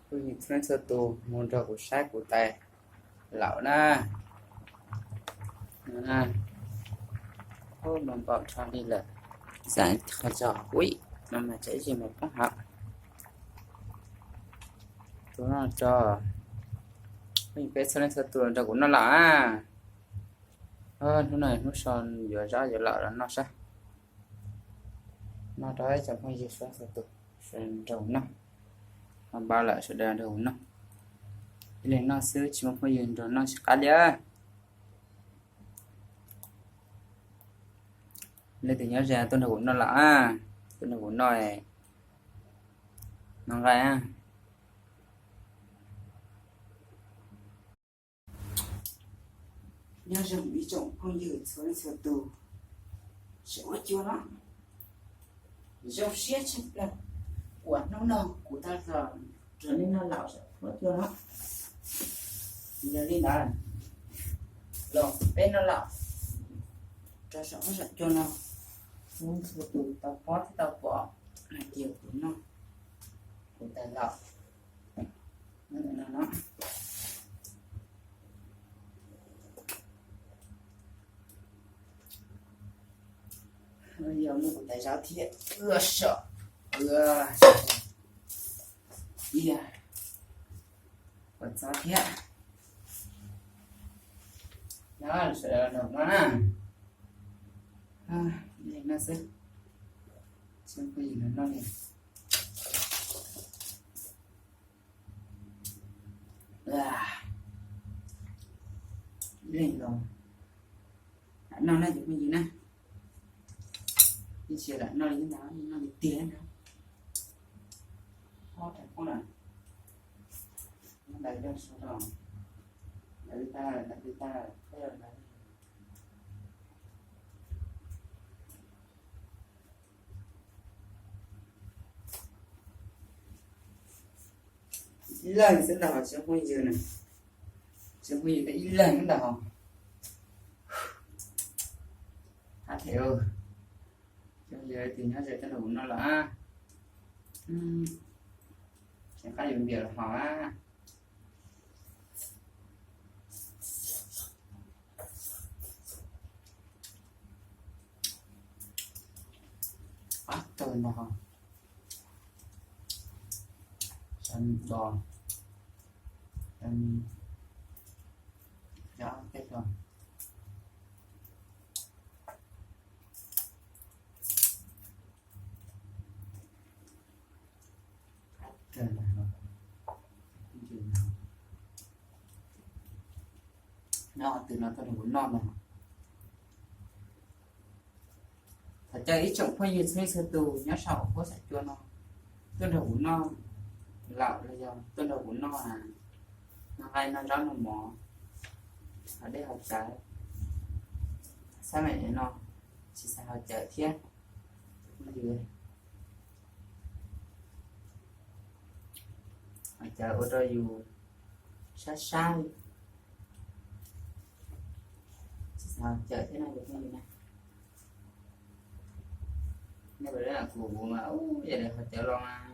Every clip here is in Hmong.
Phooj ywg txhua leej txhua tus mus nrog kuv saib kuv tais laum na. Ub, npau npau rho li lawm. Xav qhov tso, ui, no mas tsam ib tsam mas poob hauv. Tus no tso. Phooj ywg peb txhua leej txhua tus nrog kuv noj laum a. Hnub no hnub so yuav zaub yuav laum los noj saib. Noj rau ib tsoom phooj ywg txhua leej txhua tus sawv nrog kuv noj. Ho npau lawm sawv daws nrog kuv noj. Ib leeg noj xwb tsis muaj phooj ywg nrog noj tsis qab li. Leej twg nyob ze tuaj nrog kuv noj lawm, tuaj nrog kuv noj, noj nqaij. Nyob zoo ib tsoom phooj ywg txhua leej txhua tus, sawv huab cua no zoo siab tshaj plaws uas hnub no kuv tau los nrog nej noj laum saum huab cua no. Yog li ntawd, los peb noj laum rau saum huab saum cua no, txhua leej txhua tus tau paub thiab tau pom hais tias kuv noj kuv tais laum no no. Yog muaj kuv tais zaub thiab, ua saum, ua, ua txob thiab. No sawv daws nrog no na. Ib leeg noj xwb, tsis muaj phooj ywg nrog noj li. Ib leeg los lam noj na cov phooj ywg na. Ib txhia lam noj li ntawd, noj li tiag ntawd. Ob rau poob lawm. Ntawd coj sau rau, ntawd li tag, ntawd li tag, peb los ntawd. Ib leeg xwb ntag, tsis muaj phooj ywg na. Tsis muaj phooj ywg, ib leeg xwb ntag. Qab them, cov phooj ywg twg nyob ze tuaj nrog kuv noj lawm, tsis qab yuav npias los hos. Qab kawg ntag. Sab me do, sab me do, peb do. Qab kawg ntag. No tus no tuaj nrog kuv noj no. Thov caw ib tsoom phooj ywg txhua leej txhua tus nyob saum huab saum cua no tuaj nrog kuv noj laum los yog tuaj nrog kuv noj, noj nqaij noj zaub noj mov, haus dej haus cawv. Xab maim no tsis xav haus cawv thiab, phooj ywg. Haus cawv ua rau yus sab sab li. Tsis xav haus cawv thiab no cov phooj ywg na. Nej puas, kuv kuv mas ub, yam li haus cawv los mas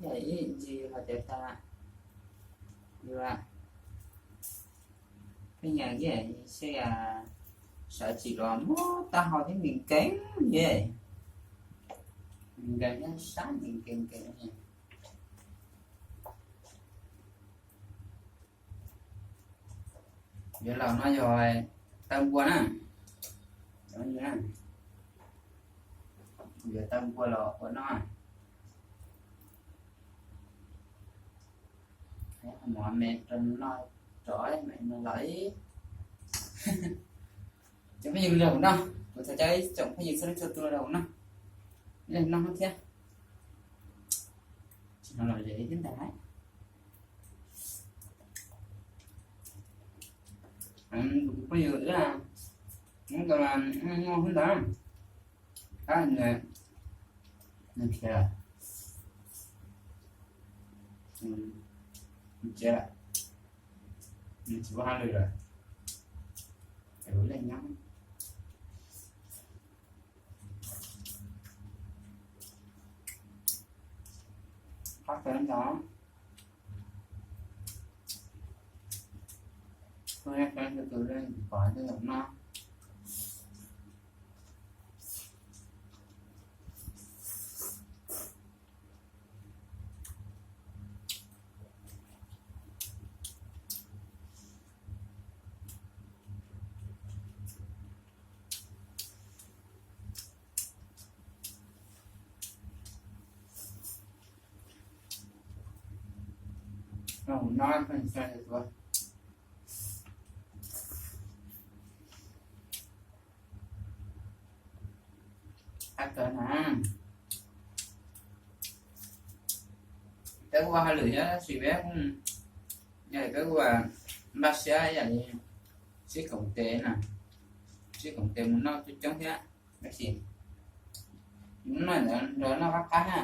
yam ib ntsis haus cawv tag, yus pheej nyeem ib seb sawv tsees los muab tau haus thiab nkees nkees, nkees thiab sab nkees nkees. Yuav laum no yog tawb npua na, yuav tawb npua los ua no. Mov me rau no, rov me no lawm. Cov phooj ywg nrog kuv noj, kuv thov caw ib tsoom phooj ywg txhua leej txhua tus nrog kuv noj, noj thiab. Tsis no los ze thiab ntag. Phooj ywg, ib, muab tau muaj hnub ntawd, ab, nws khiav lawm, nws tsev lawm, nws tsis ua hauj lwm lawm, es kuv leej nyob. Qab kawg ntag. Tus tus tus pom tus no. No, no, no, no. Qab kawg na. Peb ua hauj lwm thiab tab sis peb, yog peb ua npaj siab yam li sib koom tes na, sib koom tes mus noj coob coob thiab tab sis mus noj ntawd nrog noj qab qab na.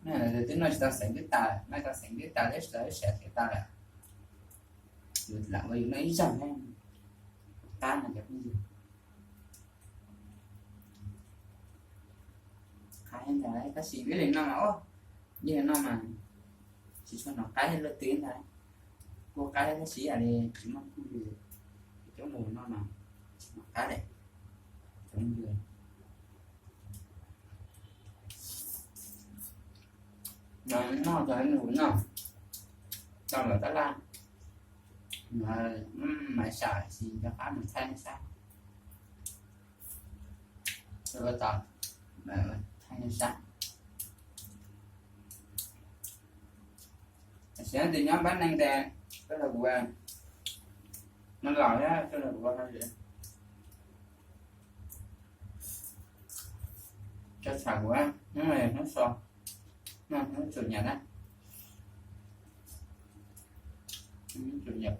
Nws twb noj tsis tau xeem twb tas, noj tau xeem twb tas thiab tsis tau ib sab twb tas lawm. Yus lam ua yus noj ib zaug thiab qab no cov phooj ywg. Qab ntag tab sis ib leeg noj mas, ib leeg noj mas tsis tshua hnov qab luaj twg ntag. Kuj qab tab sis yam li tsis muaj phooj ywg coob mus noj mas tsis hnov qab li. Cov phooj ywg, no noj cov nus noj tau lawm tab laj, maiv sam tsis nco qab mus thaij nej saib. Ua tau thaij nej saib. Tam sim no tus nyob npab neeg tes, koj los kuv, no laus thiab koj los kuv, koj txham kuv, hnub no hnub so, hnub chủ nhật na, hnub chủ nhật.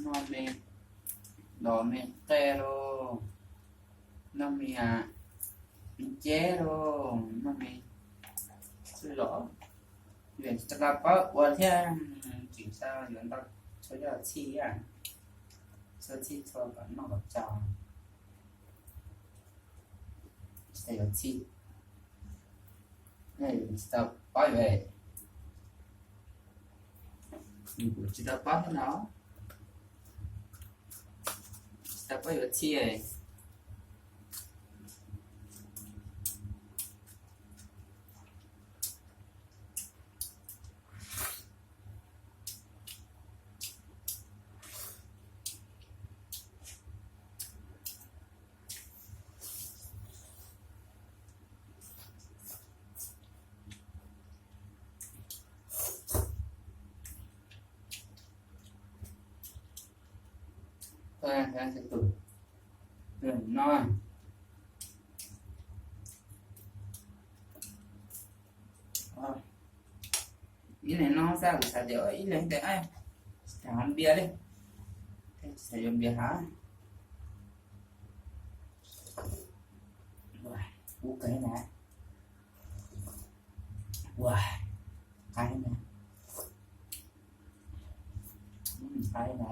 Noj me, los me qe lauj, noj me, me ceb lauj, noj me xwb los. Yus tsis tau paub ua thiab, tseem xav yuav ntau txhua yoj txhij, txhua txhij txhua kom noj kom tsaug. Tsis tau yuav txhij, tsis tau paub yuav, kuv tsis tau paub thiab no, tsis tau paub yuav txhij. Tus no, ib leeg no xav kuv xav tias ib leeg tias tsis tham npias li, tsis tham yuav npias hav. Ua, ub kawg na, ua, qaib na, qaib na.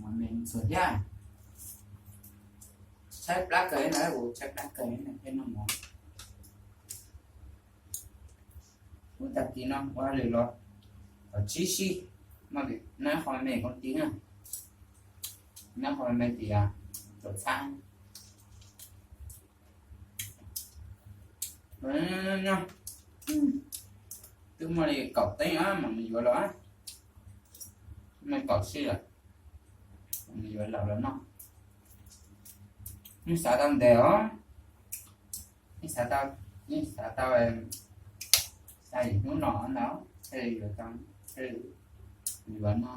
Mus me ntxuav thiab. Tshaib plab kawg na, kuv tshaib plab kawg na thiab no mog. Kuv tag kis no ua hauj lwm los thaum tsib sij, noj qhov me koom tis na, noj qhov me tias tuam txhab. Twb muaj li kaum teeb mas nws yuav los, muaj kaum sij lawm, nws yuav los los noj. Yeej xav tau ntev os, yeej xav tau, yeej xav tau, xav ib hnub no ntau, yuav tau, yuav no.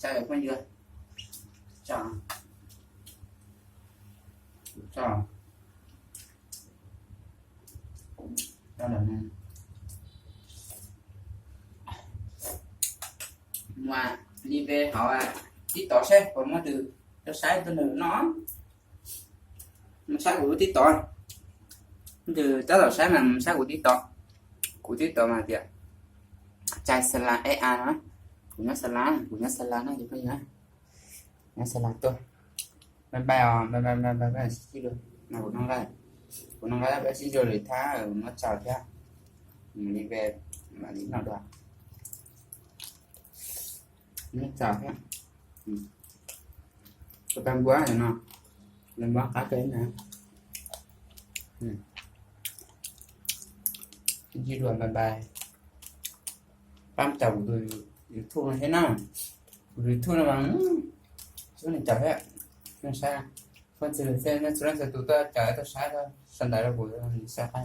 Tso phooj ywg, tso, tso, tso lawm na. Mas li ve hauv TikTok seb puas muaj tus rau saib tuaj nws no. Mus saib kuv lub TikTok, tus tab tom saib mas mus saib kuv TikTok. Kuv TikTok mas tias Txais Xas Las E A no. Kuv nyob Xas Las, kuv nyob Xas Las no, nyob Xas Las tuaj. Bye bye os, bye bye, bye bye, sib ntsib dua. Kuv noj nqaij, kuv noj nqaij peb sib ntsib dua lwm thab, muab tsaug thiab. Mus li ve, mam li noj dua. Muab tsaug thiab. Tus paj npua no, npua qab kawg na. Sib ntsib dua, bye bye. Pab caum kuv tus YouTube no thiab na. Kuv tus YouTube no mas tsis muaj neeg caum thiab, nej saib, phooj ywg thiab nej txhua leej txhua tus tuaj caum tuaj saib, sau ntawv rau kuv, saib qab,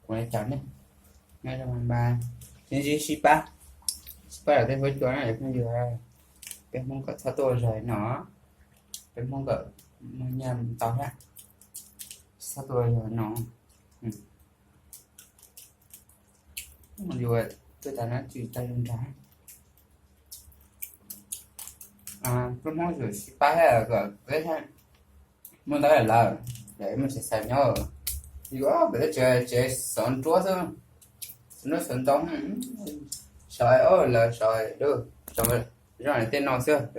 kuv caum nej. Nyob zoo, bye bye. Sib ntsib sib pab, sib pab lawm tej huab cua na phooj ywg. Peb Hmoob kom txhob tuaj ua zog no, peb Hmoob kom muaj nyiaj ntau thiab, txhob tuaj ua zog no. Yus tuaj tas no tsis tau zoo nraug. Peb Hmoob yuav sib pab thiab kom peb muaj ntau lawm, muaj tsev xaws nyob. Yus pem teb tsev xov nruab xwb, xov nruab xov ntoo, sawv ob lawv sawv, sawv zoj tej no xwb.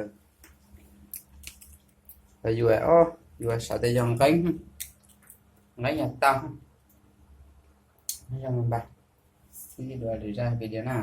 Yus, yus sawv tes yog nqeeb, nqeeb yog tau. Yog mas npaj, sib ntsib dua lwm zaj video na.